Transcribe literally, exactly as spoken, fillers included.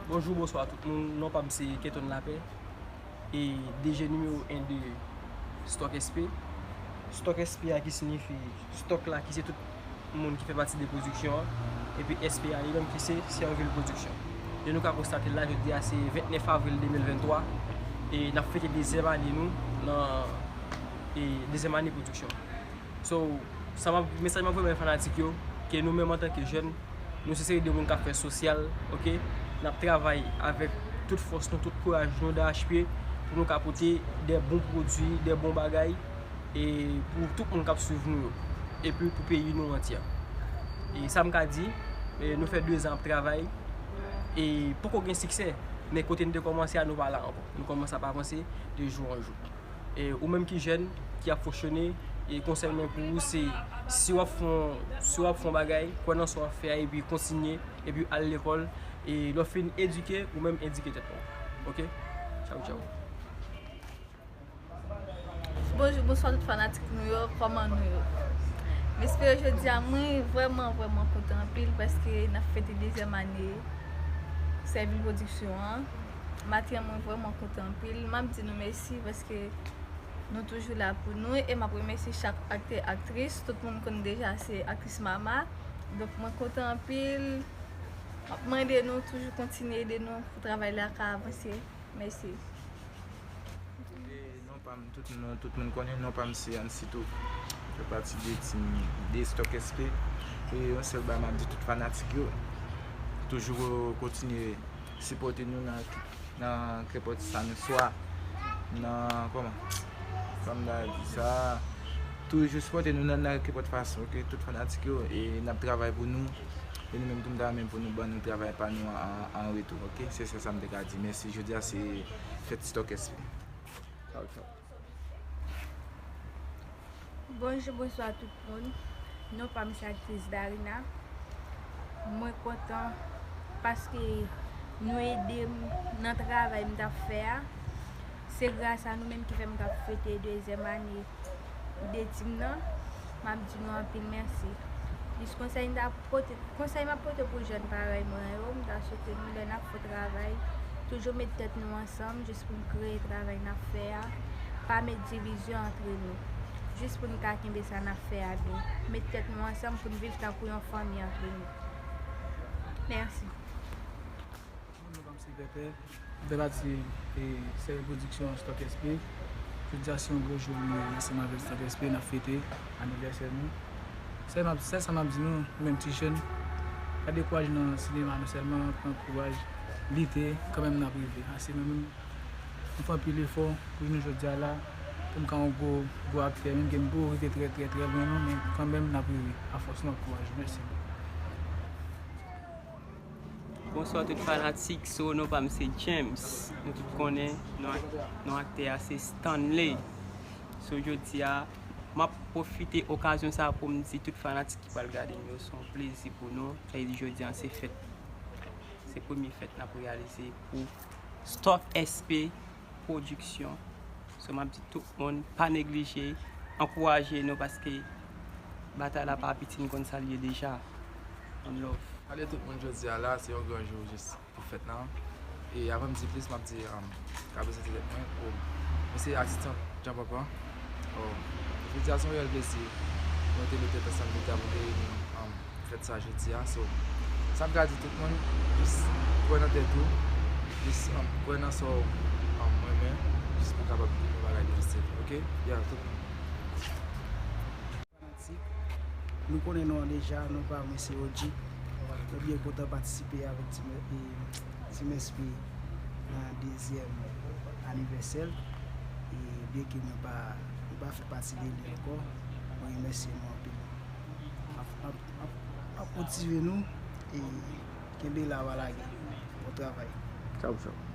Bonjou, bonswa tout moun. Non pa m se Kenton Lapè. E D J nimewo en de Stock S P. Stock S P a ki siyifi stock la ki se tout moun ki fè pati de pwodiksyon an. Epi S P a li menm ki se Servil Pwodiksyon. E nou ka konstate la, jodi a se vennèf avril de mil venntwa. E n ap fete dezyèm ane nou nan e dezyèm ane pwodiksyon. So, sa m ap, mesaj m ap voye bay fanatik yo, ke nou menm antanke jèn, nou se seri de moun k ap fè sosyal, oke? N ap travay avèk tout fòs nou, tout kouraj nou, dachpye, pou nou ka pote de bon pwodui, de bon bagay, e pou tout moun k ap swiv nou yo, epi pou peyi nou antyè. E sa m ka di, e nou fè de zan ap travay, e poko gen siksè, men kote n te kòmanse a, nou pa la ankò. Nou kòmanse ap avanse de jou an jou. E ou menm ki jèn, ki ap fonksyone, e konsèy mwen pou ou se, si w ap fè yon, si w ap fè yon bagay, kwè nan sa w ap fè a, epi kontinye, epi al lekòl, e lè w fin edike, ou menm edike tèt pa w. Oke? Tchaw, tchaw. Bonjou, bonswa tout fanatik nou yo, kòman nou ye? M espere jodi a, mwen vrèman, vrèman kontan anpil paske n ap fete dezyèm ane Servil Pwodiksyon an. Maten an, mwen vrèman kontan anpil. M ap di nou mèsi paske nou toujou la pou nou e m ap remèsye chak aktè, aktris. Tout moun konn deja se aktris Mama. Donk, mwen kontan anpil. M ap mande nou toujou kontinye ede nou pou travay la ka avanse. Mèsi. E non pa m, tout moun, tout moun konnen, non pa m se Ansito. Fè pati de tim de Stock S P. E yon sèl bagay m ap di tout fanatik yo, toujou kontinye sipòte nou nan, nan kenpòt sa nou swa nan, kòman, kòman m ta di sa, toujou sipòte nou nan, nan kenpòt fason, oke, tout fanatik yo, e n ap travay pou nou, e nou menm tou m ta renmen pou nou ban nou travay pa nou an, an retou, oke, se sèl sa m te ka di, mèsi, jodi a se fèt Stock S P. Tchaw, tchaw. Bonjou, bonswa tout moun. Non pa m se aktris Darina. Mwen kontan paske nou ede m nan travay m t ap fè a. Se gras a nou menm ki fè m t ap fete dezyèm ane de tim nan. M ap di nou anpil mèsi. Jis konsèy m ta pote, konsèy m ap pote pou jèn parèy mwen yo, m ta swete nou lè n ap fè travay, toujou met tèt nou ansanm jis pou n kreye travay n ap fè a. Pa met divizyon antre nou. Jis pou n ka kenbe sa n ap fè a byen. Met tèt nou ansanm pou n viv tankou yon fanmi antre nou. Mèsi. Non pa m se Pèpè. M fè pati, e, Servil Pwodiksyon Stock S P. Jodi a se yon gwo jou pou nou ansanm avèk Stock S P, n ap fete anivèsè nou. Sèl m ap, sèl sa m ap di nou, nou menm ti jèn, pa dekouraje nan sinema nou sèlman, pran kouraj, lite, kanmenm n ap rive. Ase mwen menm, m fè anpil efò pou jounen jodi a la, pou m ka yon gwo, gwo aktè, menm ke m poko rive trè, trè, trè lwen non, men kanmenm n ap rive, afòs nou ak kouraj. Mèsi. Bonswa tout fanatik, so non pa m se James. Nou tout konnen non, non aktè a se Stanley. So jodi a, m ap pwofite okazyon sa a pou m di tout fanatik ki pral gade m yo, se yon plezi pou nou. Sa vle di jodi a se fèt. Se premye fèt n ap reyalize pou Stock S P Pwodiksyon. So m ap di tout moun, pa neglije, ankouraje nou paske batay la pa piti, n konn sa l ye deja. One love. Salye tout moun, jodi a la, se yon gran jou jis pou fèt lan. E avan m di plis, m ap di, um, ka prezante tèt mwen. O, mwen se Atitan Djanpanpan. O, jodi a se yon reyèl plezi. Nou te met tèt ansanm jodi a pou n te reyini, um, fèt sa jodi a. So, Sa m ka di tout moun, jis kwè nan tèt ou, jis um, kwè nan sa w um, renmen, jis pou w kapab gen yon bagay ki distrè, ok? Ya, tout moun. Fanatik, nou konnen non an deja, non pa mwen se O G. Nou byen kontan patisipe avèk Team, e, Team S P nan dezyèm anivèsè l. E byenke mwen pa, mwen pa fè pati de li ankò, mwen remèsye nou anpil. Ap, ap, ap, ap motive nou e kenbe la, pa lage. Bon travay. Tchao, tchao.